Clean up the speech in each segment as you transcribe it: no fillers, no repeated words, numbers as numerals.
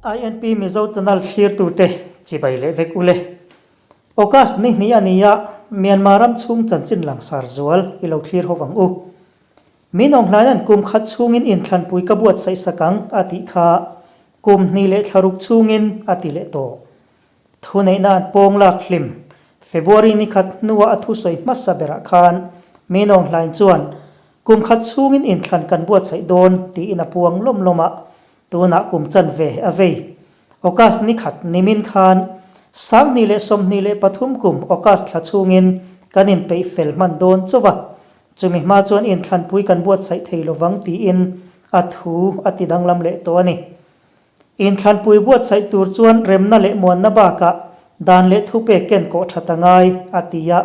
INP Mizo Channel thlirtute chibai leh vek ule. August ni hnih a ni a, Myanmar ram chhung chanchin langsar zual i lo thlir ho vang u. Min awm hlainan kum khat chhungin inthlanpui ka buatsaih sak ang a tih kha kum hnih leh thlaruk chhungin a ti leh tawh. Thuneihna an pawng lak hlim. February ni khat hnua a thusawi hmasa berah khan Min Aung Hlaing chuan kum khat chhungin inthlan kan buatsaih dawn tiin a puang lawm lawm a, tunah kum chanve a vei. August ni khat nimin khan 2023 kum August thla chhungin kan inpeih fel hman dawn chauh a, chumi hma chuan inthlanpui kan buatsaih thei lovang tiin a thu a ti danglam leh tawh a ni. Inthlanpui buatsaih tur chuan remna leh muanna bakah dan leh thupek ken kawh that a ngai, a ti a.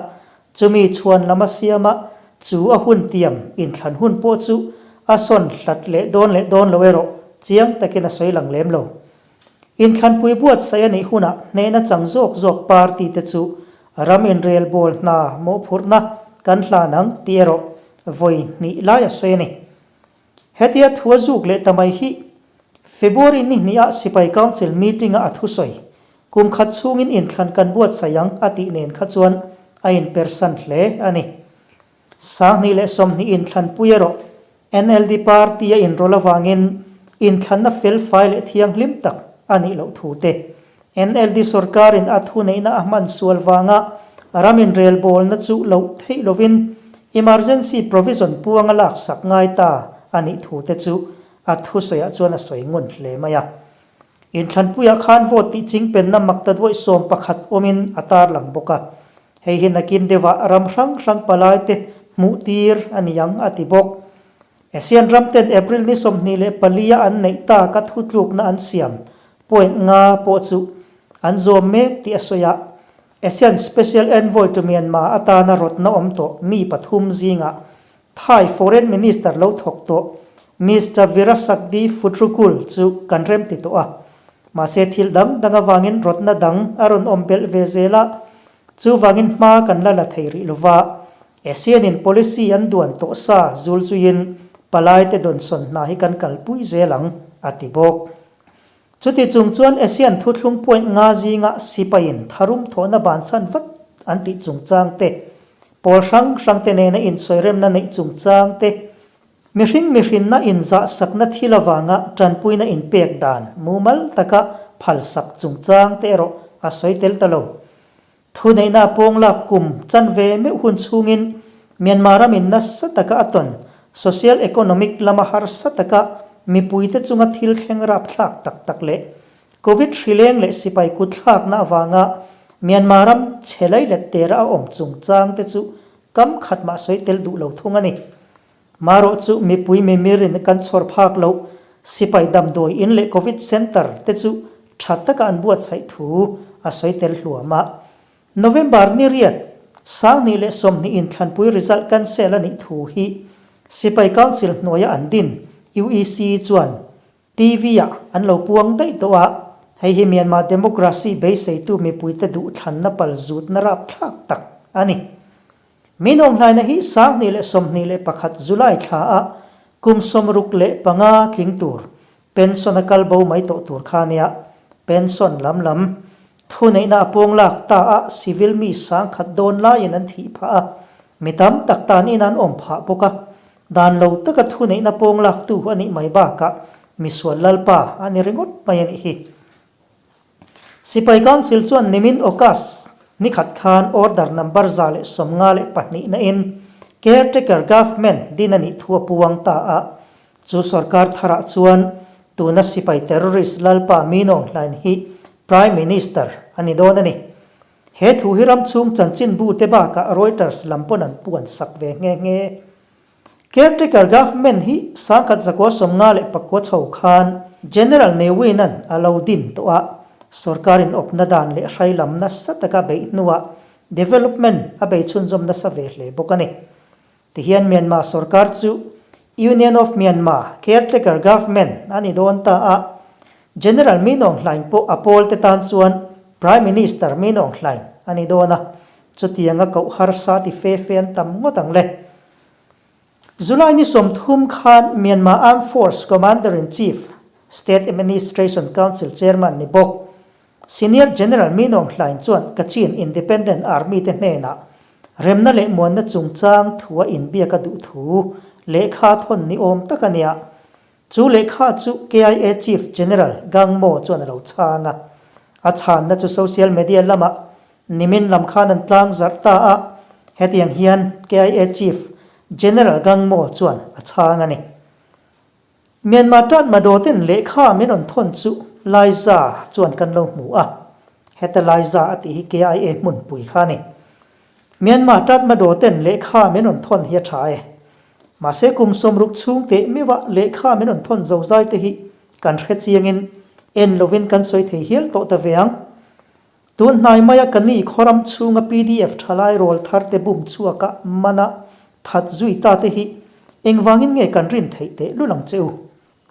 Chumi chhuan lam a siam a, chu a hun tiam inthlan hun pawh chu a sawn hlat leh dawn leh dawn lo erawh chiang takin a sawi lang lem lo. Inthlanpui buatsaih a nih hunah hnehna chang zawk zawk party te chu ram inrelbawl hna mawhphurhna kan hlan ang tih erawh vawi hnih lai a sawi a ni. Hetia thu a zuk leh ta mai hi February ni hnih ah Sipai Council meeting a a thusawi, kum khat chhungin inthlan kan buatsaih ang a tih nen kha chuan a inpersan hle a ni. 2020 inthlanpui erawh NLD party a inrawlh avangin inthlanna felfai leh thianghlim tak a nih loh thu te, NLD sorkarin a thuneihna a hman sual vanga ram inrelbawlna chu loh theih lovin emergency provision puanga laksak ngai ta a nih thu te chu a thusawiah chuan a sawi ngun hle mai a. Inthlanpuiah khan vote tih chingpenna makta duaih 11 awmin a tarlang bawk a. Hei hi nakin deuhah ram hrang hrang palaite hmuh tir a ni ang a ti bawk. ASEAN ramten April ni 24 a an neih tak a thutlukna an siam point nga pawh chu an zawm mek tih a sawi a. ASEAN Special Envoy to Myanmar atana rawtna awm tawh mi pathum zingah Thai Foreign Minister lo thawk tawh Mister Virasakdi Futrukul chu kan remti tawh a. Mahse thil dang dang avangin rawtna dang a rawn awm belh ve zel a, chuvangin hma kan la la thei rih lova. ASEAN in policy an duan tawh sa zul zuiin palaite dawnsawn hna hi kan kalpui zel ang, a ti bawk. Chuti chung chuan ASEAN thuthlung point nga zinga sipaiin tharum thawhna banchhan vat an tih chungchang te, pawl hrang hrangte nena insawiremna neih chungchang te, mihring mihrinna inzahsakna thil avanga tanpuina inpek dan mumal taka phalsak chungchang te erawh a sawi tel ta lo. Thuneihna pawnglak kum chanve meuh hun chhungin Myanmar ramin nasa taka a tawn social economic lama harsa taka mipuite chunga thil thleng rapthlak tak tak leh Covid hrileng leh sipai kutthlakna avanga Myanmar ram chhe lai let tera a awm chungchang te chu kam khat mah sawi tel duh lo thung a ni. Marawh chu mipui mimirin kan chhawr phak loh sipai damdawi in leh Covid Centre te chu tha taka an buatsaih thu a sawi tel hluam a. November ni riat, 2020 inthlanpui result cancel a nih thu hi Sipai Council hnuaia an din UEC chuan TV-ah an lo puang daih tawh a, hei hi Myanmar democracy beiseitu mipuite duhthlanna palzutna rapthlak tak a ni. Min awmhlaina hi 2021 July thla ah kum 65 tling tur pension a kal bo mai tawh tur kha nia, pension lam lam thuneihna a pawng lak ta a civil mi 10,000 dawn laiin an thih phah a, mi tam tak tan in an awm phah bawk a, dan lo taka thuneihna pawng lak tu a nih mai bakah misual lalpa a ni ringawt mai a nih hi. Sipai Council chuan nimin August ni khat khan order number 152 na in caretaker government din a nih thu a puang ta a, chu sorkar tharah chuan tuna sipai terrorist Lalpa Min Aung Hlaing hi Prime Minister a ni dawn a ni. He thu hi ram chhung chanchinbu te bakah Reuters lam pawn an puan sak ve nghe nghe. Caretaker Government hi 1959 chho khan General Ne Win-a'n a lo din tawh a, sorkarin awpna dan leh hrai lam nasa taka beih hnuah development a bei chhunzawm nasa ve hle bawk a ni. Tihian Myanmar sorkar chu Union of Myanmar Caretaker Government a ni dawn ta a, General Min Aung Hlaing pawh a pawlte tan chuan Prime Minister Min Aung Hlaing a ni dawn a, chutianga koh harsa ti fe fe an tam ngawt ang le. July ni 30 khan Myanmar Armed Force Commander-in-Chief State Administration Council Chairman ni bawk Senior General Min Aung Hlaing chuan Kachin Independent Army te hnenah remna leh muanna chungchang thua inbiak a duh thu lehkha thawn ni awm tak a nia. Chu lehkha chu KIA Chief General Gang Maw chuan a lo chhang a. A chhanna chu social media lamah nimin lam khan an tlang zarh ta a, hetiang hian KIA Chief General Gang Maw chuan a chhang a ni. Myanmar Tatmadaw ten lehkha min rawn thawn chu Laiza chuan kan lo hmu a, heta Laiza a tih hi KIA hmunpui kha a ni. Myanmar Tatmadaw ten lehkha min rawn thawn hi a tha e. Mahse kum sawmruk chhung teh meuha lehkha min rawn thawn zozai te hi kan hre chiangin en lovin kan sawi thei hial tawh ta ve ang. Tun hnai maia ka ni khawram chhunga pdf thalai rawl thar te bum chhuaka mana that zui ta te hi engvangin nge kan rin theih teh lul ang che u.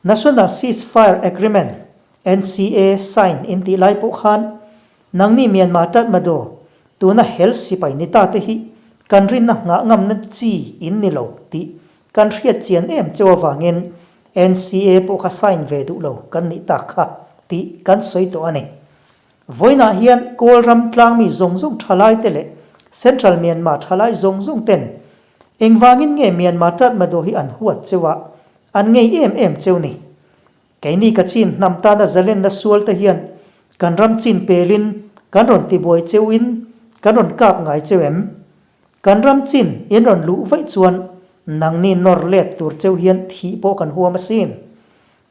National Ceasefire Agreement, NCA, sign in tih lai pawh khan nangni Myanmar Tatmadaw tuna hel sipai ni ta te hi kan rinna nghah ngamna chi in ni lo tih kan hriat chian em cheu avangin NCA pawh kha sign ve duh lo kan nih tak kha tih kan sawi tawh a ni. Vawiinah hian Kawl ram tlangmi zawng zawng thalai te leh Central Myanmar thalai zawng zawng ten engvangin nge Myanmar Tatmadaw hi an huat cheu a, An ngei em em cheu ni. Keini ka chin hnam tana zalenna sual te hian kan ram chin pelin kan rawn tibuai cheu in kan rawn kap ngai cheu em? Kan ram chin in rawn luh vaih chuan nangni nawr let tur cheu hian thih pawh kan huam asin.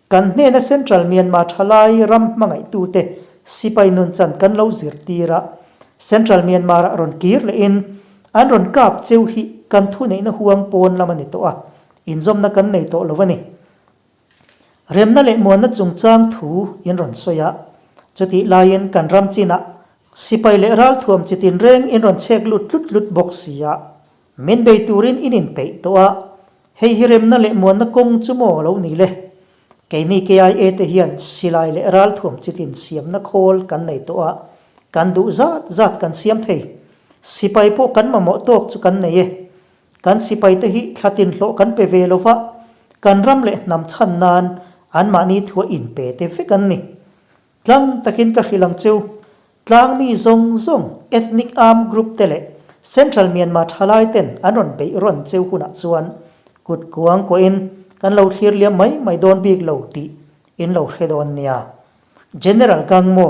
Kan hnena Central Myanmar thalai ram hmangaihtute sipai nunchan kan lo zirtir a, Central Myanmar ah rawn kir lehin an rawn kap cheu hi kan thuneihna huang pawn lam a ni tawh a, Inzawmna kan nei tawh lo a ni. Remna leh muanna chungchang thu in rawn sawi a, chutih laiin kan ram chinah sipai leh ralthuam chi tinreng in rawn chhek lut tlut tlut bawk si a, min bei turin in inpeih tawh a, hei hi remna leh muanna kawng chu maw lo ni le? Keini KIA te hian silai leh ralthuam chi tin siamna khawl kan nei tawh a, kan duh zat zat kan siam thei. Sipai pawh kan mamawh tawk chu kan nei e. Kan sipaite hi thlatin hlawh kan pe ve lo va, kan ram leh hnam chhan nan anmahni thua inpe te vek an ni. Tlang takin ka hrilh ang cheu, tlangmi zawng zawng, ethnic armed group te leh Central Myanmar thalai ten an rawn beih rawn cheu hunah chuan kut kuang kuahin kan lo thlir liam mai mai dawn bik lo tih in lo hre dawn nia. General Gangmo,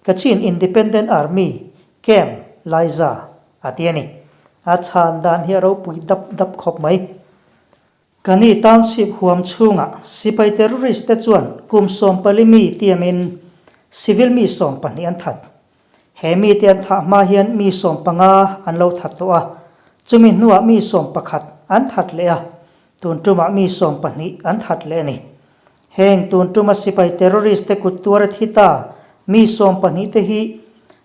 Kachin Independent Army Camp, Laiza, A ti a ni. A chhan dan hi a ropui dap dap khawp mai. Kani township huam chhungah sipai terrorist te chuan kum 14 mi tiamin civil mi 12 an that. He mite an thah hma hian mi 15 an lo that tawh a, chumi hnuah mi 11 an that leh a, tun tumah mi 12 an that leh a ni. Heng tun tuma sipai terrorist te kut tuar a thi ta mi 12 te hi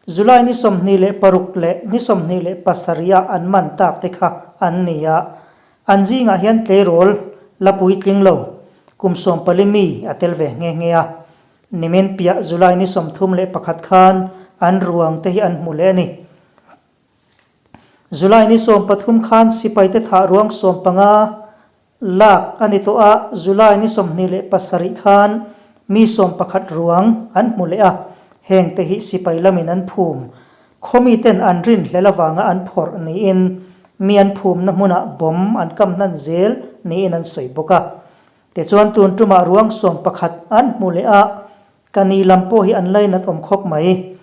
July ni 26 leh ni 27 ah an man tak te kha an ni a, an zingah hian tleirawl la puitling lo kum 14 mi a tel ve nghe nghe a. Nimin piah July ni 31 khan an ruang te hi an hmu leh a ni. July ni 13 khan sipai te thah ruang 15 Lak a ni tawh a, July ni 27 khan mi 11 ruang an hmu leh a, heng te hi sipai lamin an phum. Khawmi ten an rin hlel avanga an phawrh niin mi an phumna hmunah bomb an kam hnan zel niin an sawi bawk a. Tichuan tun tumah ruang 11 an hmu leh a, ka ni lam pawh hi an lainat awm khawp mai.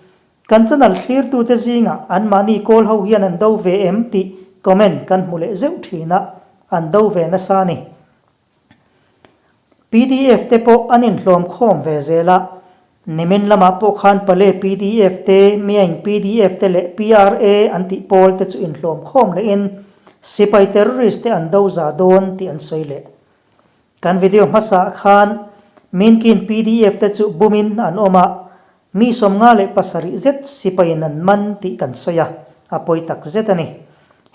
Kan channel thlirtute zingah anmahni kawl ho hian an do ve em tih comment kan hmu leh zeuh thin a, an do ve nasa a ni. Pdf te pawh an inhlawm khawm ve zel a, nimin lamah pawh khan Pale pdf te, Myaing pdf te leh PRA an tih pawl te chu inhlawm khawm lehin sipai terrorist te an do za dawn tih an sawi leh. Kan video hmasaah khan Minkin pdf te chu bumin an awm a, mi 57 zet sipaiin an man tih kan sawi a, a pawi tak zet a ni.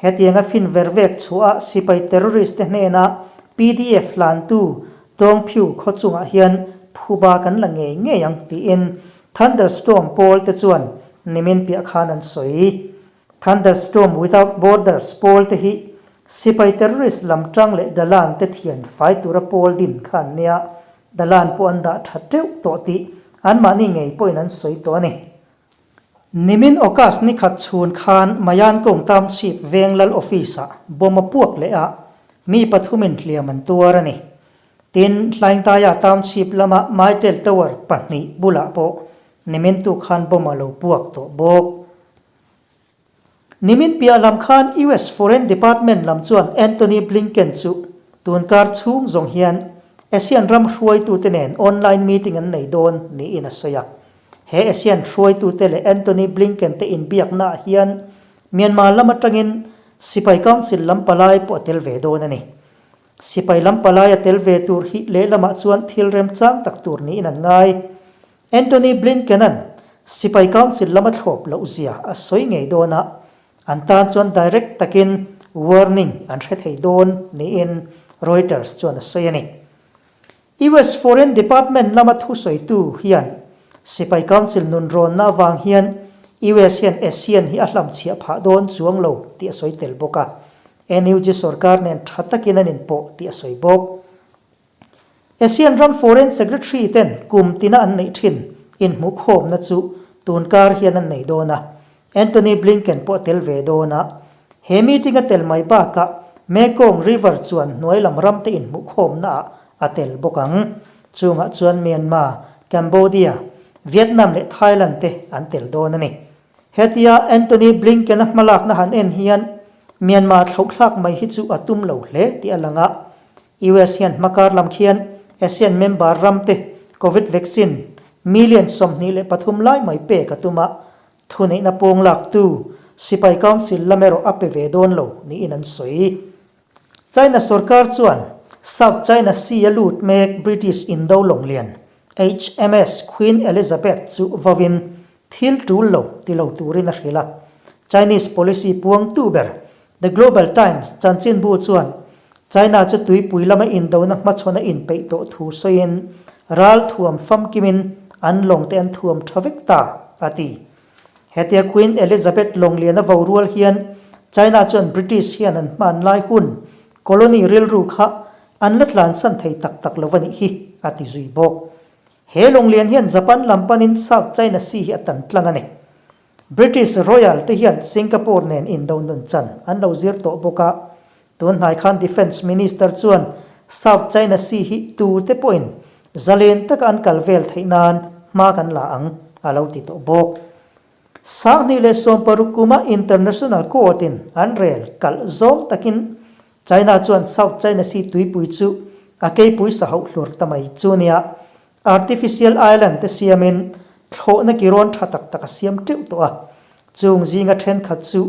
Hetianga fin ver vek chhuah a sipai terrorist te hnena pdf hlantu Tawngphiu khaw chungah hian phuba kan la ngei ngei ang tiin Thunderstorm pawl te chuan nimin piah khan an sawi. Thunderstorm Without Borders pawl te hi sipai terrorist lam tang leh Dalan te thian fai tura pawl din kha an nia. Dalan pawh an dah tha teuh tawh tih anmahni ngei pawhin an sawi tawh a ni. Nimin August ni khat chhun khan Mayankong Township veng lal office-ah bomb a puak leh a, mi pathumin hliam an tuar a ni. Tin, Hlaingtaia Township lama Mytel Tower pahnih bulah pawh nimin tuk khan bomb a lo puak tawh bawk. Nimin piah lam khan US Foreign Department lam chuan Antony Blinken chu tunkar chhung zawng hian ASEAN ram hruaitute nen online meeting an nei dawn niin a sawi a. He ASEAN hruaitute leh Antony Blinken te inbiaknaah hian Myanmar lam atangin Sipai Council lam palai pawh a tel ve dawn a ni. Sipai lam palai a tel ve tur hi lehlamah chuan thil remchang tak tur niin an ngai. Antony Blinken-a'n Sipai Council lama thlawp loh zia a sawi ngei dawn a, an tan chuan direct takin warning an hre thei dawn niin Reuters chuan a sawi a ni. US Foreign Department lama thusawitu hian Sipai Council nunrawnna avang hian US hian ASEAN hi a hlamchhiah phah dawn chuang lo tih a sawi tel bawk a, NUG sorkar nen tha takin an inpawh tih a sawi bawk. ASEAN ram Foreign Secretary ten kum tina an neih thin inhmuhkhawmna chu tunkar hian an nei dawn a, Antony Blinken pawh a tel ve dawn a. He meeting a tel mai bakah Mekong River chuan hnuai lam ramte inhmuhkhawmnaah a tel bawk ang. Chungah chuan Myanmar, Cambodia, Vietnam leh Thailand te an tel dawn a ni. Hetia Antony Blinken-a hmalakna han en hian Myanmar thlauhthlak mai hi chu a tum lo hle tih a lang a. US hian hmakar lam khian ASEAN member ramte Covid vaccine million 23 lai mai pek a tum a, thuneihna pawng laktu Sipai Council lam erawh a pe ve dawn lo niin an sawi. China sorkar chuan South China Sea a lut mek British Indo lawnglian HMS Queen Elizabeth chu vawin thil tul lo ti lo turin a hrilh a, Chinese policy puangtu ber The Global Times chanchinbu chuan China chu tuipui lama indona hmachhawn a inpeih tawh thu sawiin ral thuam famkimin an lawng te an thuam tha vek ta, a ti. Hetia Queen Elizabeth lawng lian a vo rual hian China chuan British hian an hman lai hun colony rilru kha an la tlansan thei tak tak lo a nih hi, a ti zui bawk. He lawng lian hian Japan lam panin South China Sea hi a tan tlang a ni. British Royal te hian Singapore nen indo nun chan an lo zir tawh bawk a, tun hnai khan Defence Minister chuan South China Sea hi tu te pawhin zalen taka an kal vel theih nan hma kan la ang a lo ti tawh bawk. 2016 kuma International Court in an rel kalh zawng takin China chuan South China Sea tuipui chu a keipui sa hauh hlur ta mai chu nia. Artificial island te siamin thlawhna ki rawn tha tak tak a siam teuh tawh a, chung zinga thenkhat chu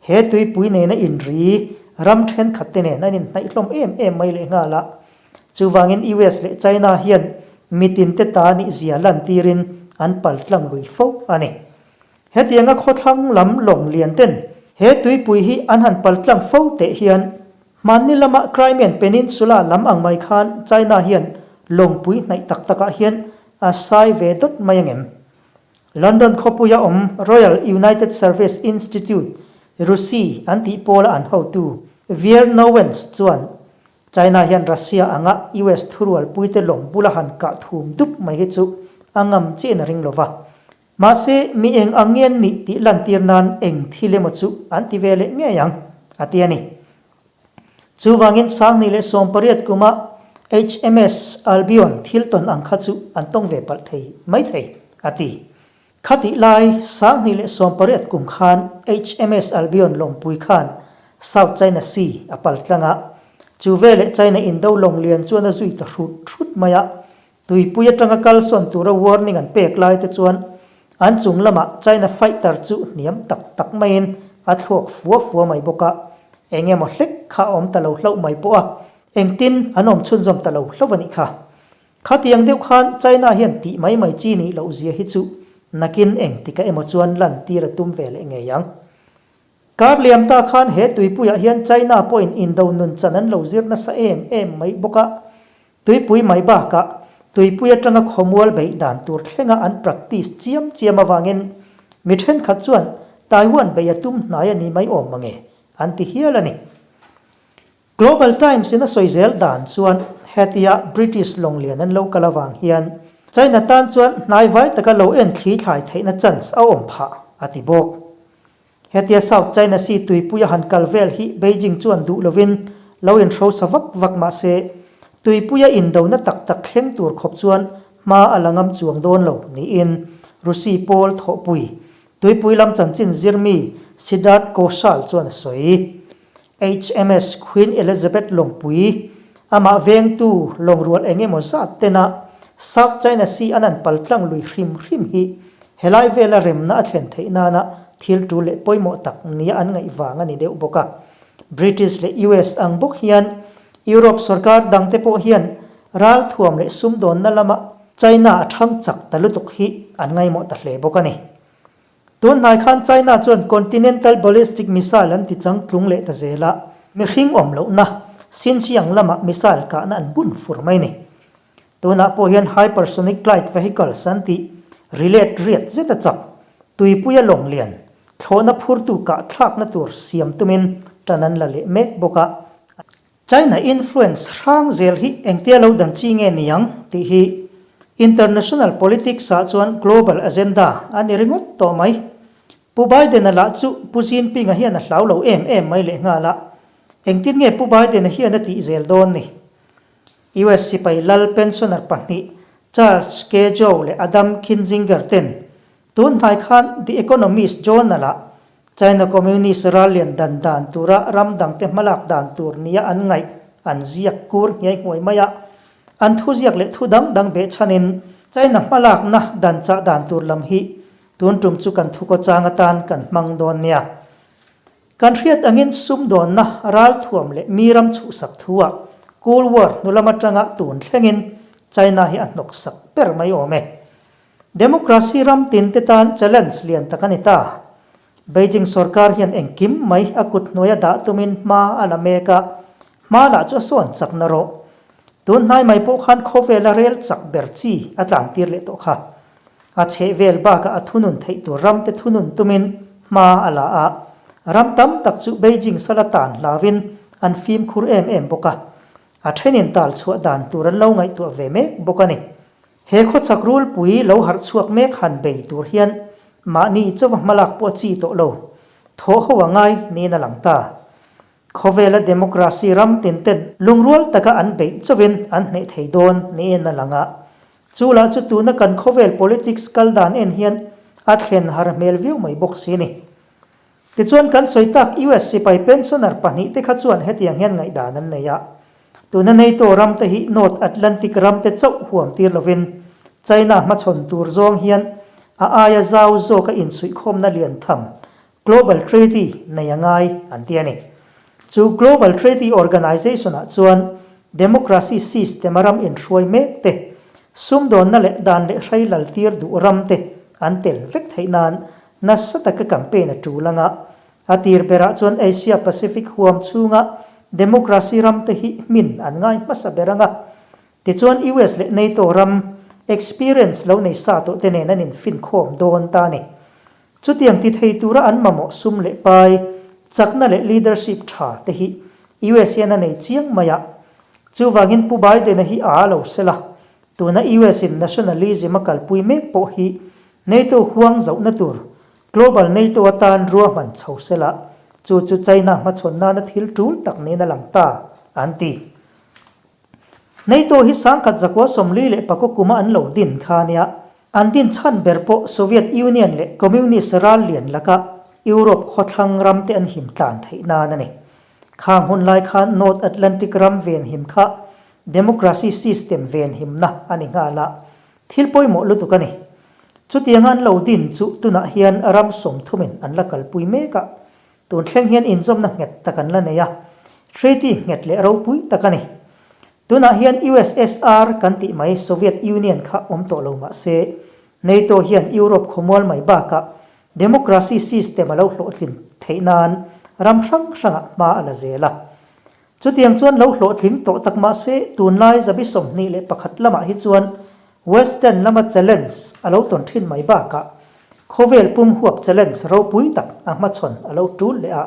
he tuipui nena inri ram thenkhat te nen an inhnaih hlawm em em mai leh nghal a. Chuvangin US leh China hian mitin te ta nih zia lantirin an pal tlang lui fo a ni. Hetianga khawthlang lam lawng lian ten he tuipui hi an han pal tlang fo teh hian hmanni lama Crimean Peninsula lam ang mai khan China hian lawngpui hnaih tak takah hian a sai ve dawt mai angem? London khawpuia awm Royal United Service Institute, RUSI, an tih pawla an hotu Vier Nouwens chuan China hian Russia anga US thurualpuite lawng bula han kah thum dup mai hi chu a ngam chiahin a ring lova. Mahse, mi eng ang nge an nih tih lantir nan eng thil emaw chu an ti ve leh ngei ang, a ti a ni. Chuvangin 2018 kuma HMS Albion thil tawn ang kha chu an tawng ve palh thei mai thei, a ti. Khatih lai 2018 kum khan HMS Albion lawngpui khan South China Sea a pal tlang a, chu veleh China indo lawng lian chuan a zui ta hrut hrut mai a, Tuipui atanga kalsawn tura warning an pek lai te chuan an chung lamah China fighter chu hniam tak tak maiin a thluak fua fua mai bawk a, eng emaw hlek kha a awm ta lo hlauh mai pawh a, engtin an awm chhunzawm ta lo hlauh a nih kha. Khatiang deuh khan China hian tih mai mai chi nih loh zia hi chu nakin engtikah emaw chuan lantir a tum ve leh ngei ang. Kar liam ta khan he tuipuiah hian China pawhin indo nun chan an lo zir nasa em em mai bawk a, Tuipui mai bakah tuipui atanga khawmual beih dan tur thlenga an practice chiam chiam avangin mi thenkhat chuan Taiwan beih a tum hnai a ni mai awm mange an ti hial a ni. Global Times in a sawi zel dan chuan Hetia British lawng lian an lo kal avang hian China tan chuan hnaivai taka lo en thli thlai theihna chance a awm phah, a ti bawk. Hetia South China Sea tuipuia han kal vel hi Beijing chuan duh lovin lo inhrosa vak vak mah se, tuipuia indona tak tak thleng tur khawp chuan hma a la ngam chuang dawn lo niin Rusi pawl thawhpui tuipui lam chanchin zirmi Siddharth Kaushal chuan a sawi. HMS Queen Elizabeth lawngpui, amah vengtu lawngrual eng emaw zat tena South China Sea an an pal tlang lui hrim hrim hi helai vela remna a thlen theih nana thil tul leh pawimawh tak nia an ngaih vang a ni deuh bawk a. British leh US ang bawk hian Europe sorkar dangte pawh hian ralthuam leh sumdawnna lama China a thang chak ta lutuk hi an ngaimawh ta hle bawk a ni. Tun hnai khan China chuan Continental Ballistic Missile an ti changtlung leh ta zel a, mihring awm lohna Xinjiang lamah missile kahna an bun fur mai ni. Tunah pawh hian Hypersonic Glide Vehicles an tih rilet riat zeta chak, tuipuia lawng lian, thlawhna phurtu kah thlakna tur siam tumin tan an la leh mek bawk a. China influence hrang zel hi engtia lo dan chi nge niang tih hi international politics ah chuan global agenda a ni ringawt tawh mai. Pu Biden-a lah chu Pu Jinping-a hian a hlau lo em em mai lehnghal a, engtin nge Pu Biden-a hian a tih zel dawn ni? US sipai lal pensioner pahnih Charles K. Zhou leh Adam Kinzinger ten Tun hnai khan The Economist journal-ah China Communist ral lian dan dan tura ram dangte hmalak dan tur nia an ngaih an ziak kur hniai hnuai mai a. An thuziak leh thu dang dang behchhanin China hmalakna dan chah dan tur lam hi tun tum chu kan thukawchang atan kan hmang dawn nia. Kan hriat angin sumdawnna ralthuam leh mi ram chhuhsak thu-ah Cold War hnu lam atanga tun thlengin China hi a hnawksak ber mai awm e. Democracy ram tin te tan challenge lian tak a ni ta. Beijing sorkar hian engkim mai a kut hnuaia dah tumin hma a la mek a, hma lah chu a sawn chak na rawh. Tun hnai mai pawh khan khawvela rel chak ber chi a tlan tir leh tawh kha. A chheh vel bakah a thunun theih tur ram te thunun tumin hma a la a, ram tam tak chu Beijing sala tan hlauin an fimkhur em em bawk a. A thenin tal chhuah dan tur an lo ngaihtuah ve mek bawk a ni. He khawchhak rulpui lo harh chhuak mek han bei tur hian mahni chauva hmalak pawh a chi tawh lo, thawh ho a ngai niin a lang ta. Khawvela democracy ram tin ten lungrual taka an beih chauhin an hneh thei dawn niin a lang a. Chu lah chu tuna kan khawvel politics kal dan en hian a thlen har hmel viau mai bawk si ni. Tichuan kan sawi tak US sipai pensioner pahnihte kha chuan hetiang hian ngaihdan an nei a, tuna NATO ramte hi North Atlantic ramte chauh huam tir lovin China hmachhawn tur zawng hian a aia zau zawka insuihkhawmna lian tham Global Treaty nei a ngai an ti a ni. Chu Global Treaty Organization ah chuan democracy system a ram inhruai mek te, sumdawnna leh dan leh hrei lal tir duh ram te an tel vek theih nan Nasa taka campaign a tul anga, a tir berah chuan Asia Pacific huam chhunga democracy ramte hi hmin an ngai hmasa ber anga, tichuan US leh NATO ram experience lo nei sa tawh te nen an infinkhawm dawn ta a ni. Chutiang ti thei tura an mamawh sum leh pai, chakna leh leadership tha te hi US hian a nei chiang mai a. Chuvangin Pu Biden-a hi a lo sel a, tuna US in nationalism a kalpui mek pawh hi NATO huang zohna tur Global NATO atan ruahman chho sela, chu chu China hmachhawn nana thil tul tak niin a lang ta, an ti. NATO hi sangkhat zakua 44 kuma an lo din kha nia, an din chhan ber pawh Soviet Union leh Communist ral lian laka Europe khawthlang ramte an him tlan theih nan a ni. Khang hun lai khan North Atlantic ram venhim kha democracy system venhimna a ni nghal a, Thil pawimawh lutuk a ni. Chutianga an lo din chu tunah hian ram sawmthumin an la kalpui mek a, tun thleng hian inzawmna nghet tak an la nei a, treaty nghet leh ropui tak a ni. Tunah hian USSR kan tih mai Soviet Union kha awm tawh lo mah se, NATO hian Europe khawmual mai bakah democracy system a lo hlawhtlin theih nan ram hrang hrangah hma a la zel a. Chutiang chuan lo hlawhtling tawh tak mah se, tunlai zabi 21 lamah hi chuan Western lama challenge a lo tawn thin mai bakah khawvel pum huap challenge ropui tak a hmachhawn a lo tul leh a,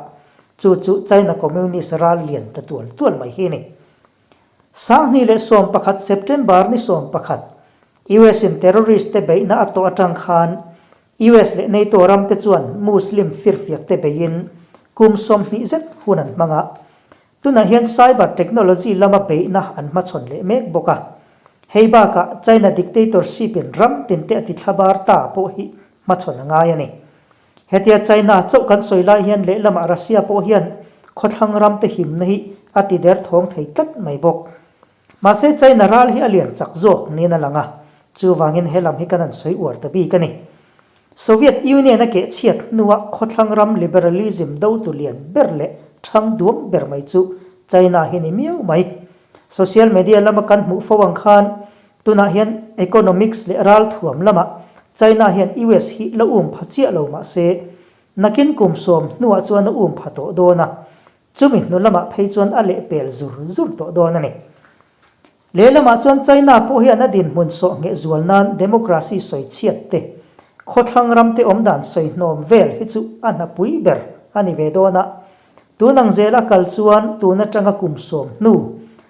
chu chu China Communist ral lian ta tual tual mai hi a ni. 2011 September ni 11, US in terrorist te beihna a tawh atang khan US leh NATO ram te chuan Muslim firfiak te beiin kum 20 zet hun an hmang a. Tunah hian cyber technology lama beihna an hmachhawn leh mek bawk a. Hei bakah China dictatorship in ram tin te a ti thlabar ta pawh hi hmachhawn a ngai a ni. Hetia China chauh kan sawi lai hian lehlamah Russia pawh hian khawthlang ram te himna hi a ti der thawng thei tlat mai bawk. Mahse China ral hi a lian chak zawk niin a lang a, chuvangin he lam hi kan han sawi uar ta bik a ni. Soviet Union a keh chhiat hnua khawthlang ram liberalism dotu lian ber leh thang duang ber mai chu China hi ni miau mai. Social media lama kan hmuh fo ang khan tunah hian economics leh ralthuam lamah China hian US hi la um pha chiah lo mahse nakin kum sawm hnuah chuan a um pha tawh dawn a, Chumi hnu lamah phei chuan a lehpel zur zur tawh dawn a ni. Lehlamah chuan China pawh hian a dinhmun sawh ngheh zual nan democracy sawi chhiat te, khawthlang ram te awmdan sawi hnawm vel hi chu a hnapui ber a ni ve dawn a. Tun ang zel a kal chuan tun atanga kum sawm hnu,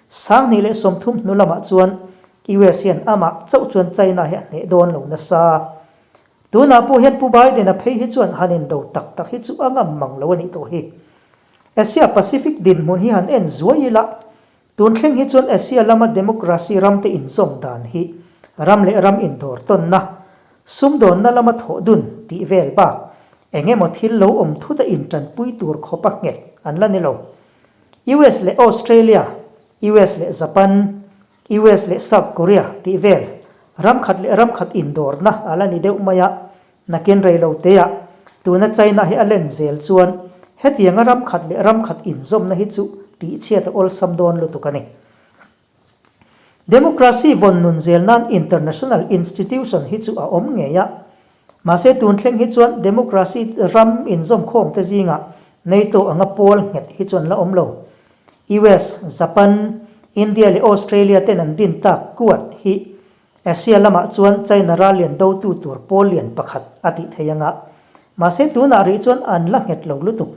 2030 hnu lamah chuan US hian amah chauh chuan China hi a hneh dawn lo nasa. Tunah pawh hian Pu Biden-a phei hi chuan han indo tak tak hi chu a ngam mang lo a nih tawh hi. Asia Pacific dinhmun hi han en zuai ila, tun thleng hi chuan Asia lama democracy ramte inzawm dan hi ram leh ram indawr tawnna, sumdawnna lama thawh dun tih vel bak eng emaw thil lo awm thut a intanpui tur khawpa nghet an la ni lo. US leh Australia, US leh Japan, US leh South Korea tih vel ram khat leh ram khat indawrna a la ni deuh mai a, nakin rei lo teah tuna China hi a len zel chuan hetianga ram khat leh ram khat inzawmna hi chu tihchhiat a awlsam dawn lutuk a ni. Democracy vawn nun zel nan international institution hi chu a awm ngei a, mahse tun thleng hi chuan democracy ram inzawmkhawm te zingah NATO anga pawl nghet hi chuan la awm lo. US, Japan, India leh Australia ten an din tak kuat hi Asia lamah chuan China ral lian dotu tur pawl lian pakhat a tih thei anga. Mahse tunah rih chuan an la nghet lo lutuk.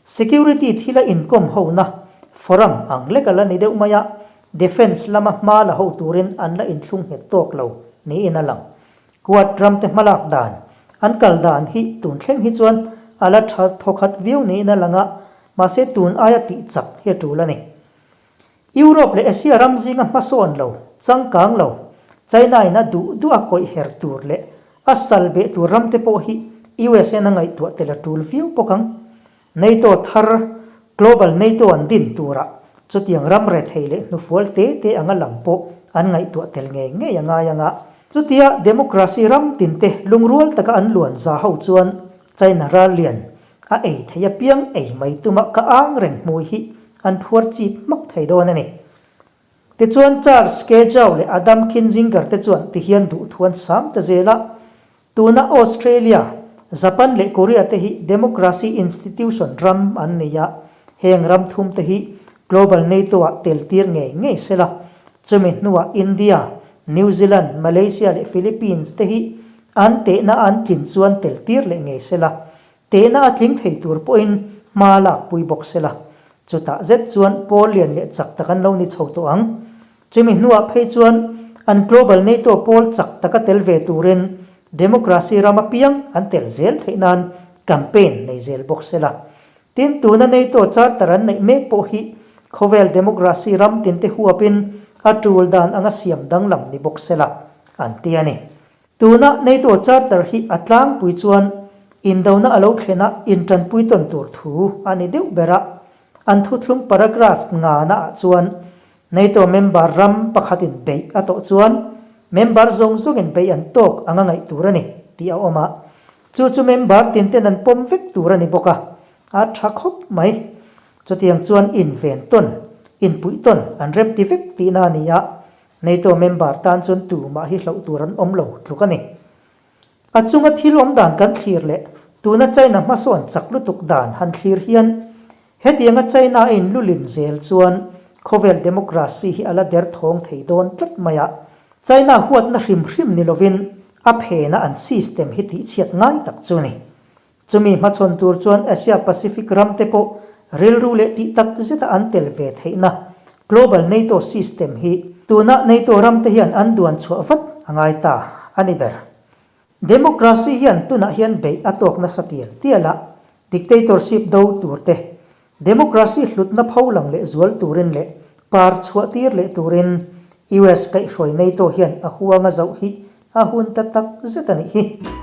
Security thila inkawm hona forum ang lek a la ni deuh mai a, defence lama hma la ho turin an la inthlung nghet tawk lo niin a lang. Quad ramte hmalak dan, an kal dan hi tun thleng hi chuan a la tha thawkhat viau niin a lang a, mahse tun aia tih chak hi a tul a ni. Europe leh Asia ram zinga hmasawn lo, changkang lo, China in a duh duh a kawih her tur leh a sal beh tur ramte pawh hi USA in a ngaihtuah tel a tul viau bawk ang. NATO thar, Global NATO an din turah chutiang ram rethei leh hnufual te te anga lang pawh an ngaihtuah tel ngei ngei a ngai ang a. Chutia democracy ram tinte lungrual taka an luan za ho chuan China ral lian a ei thei apiang ei mai tuma ka ang reng hmui hi an phuar chip hmak thei dawn a ni. Tichuan Charles K. Zhao leh Adam Kinzinger te chuan tihian duhthu an sam ta zel a, Tuna Australia, Japan leh Korea te hi democracy institution ram an nei a, heng ram thum te hi global NATO ah tel tir ngei ngei sela, chumi hnuah India, New Zealand, Malaysia leh Philippines te hi an tehna an tlin chuan tel tir leh ngei sela, tehna a tling thei tur pawhin hma lak pui bawk sela. Chutah zet chuan pawl lian leh chak tak an lo ni chho tawh ang. Chumi hnuah phei chuan an Global NATO pawl chak taka tel ve turin democracy ram apiang an tel zel theih nan campaign nei zel bawk se la. Tin, tuna NATO charter an neih mek pawh hi khawvel democracy ram tinte huapin a tul dan anga siam danglam ni bawk se la, an ti a ni. Tuna NATO charter hi a tlangpui chuan indona a lo thlen a intanpui tawn tur thu a ni deuh ber a, an thuthlung paragraph ngana ah chuan NATO member ram pakhatin beih a tawh chuan member zawng zawngin beih an tawk anga ngaih tur a ni tih a awm a, chu chu member tinten an pawm vek tur a ni bawk a, a tha khawp mai. Chutiang chuan inven tawn, inpuih tawn an rem ti vek tihna a ni a, NATO member tan chuan tumah hi hlauh tur an awm lo tluk a ni. A chunga thil awm dan kan thlir leh tuna China hmasawn chak lutuk dan han thlir hian hetianga China a inlulin zel chuan khawvel democracy hi a la derthawng thei dawn tlat mai a. China huatna hrim hrim ni lovin a phena an system hi tihchhiat ngai tak chu a ni. Chumi hmachhawn tur chuan Asia Pacific ram te pawh rilru leh tih tak zeta an tel ve theihna. Global NATO system hi tuna NATO ramte hian an duan chhuah vat a ngai ta a ni ber. Democracy hian tunah hian beih a tawk nasa tial tial a, dictatorship do tur te, democracy hlutna pho lang leh zual turin leh par chhuah tir leh turin US kaihhruai NATO hian a huanga zoh hi a hun ta tak zet a nih hi.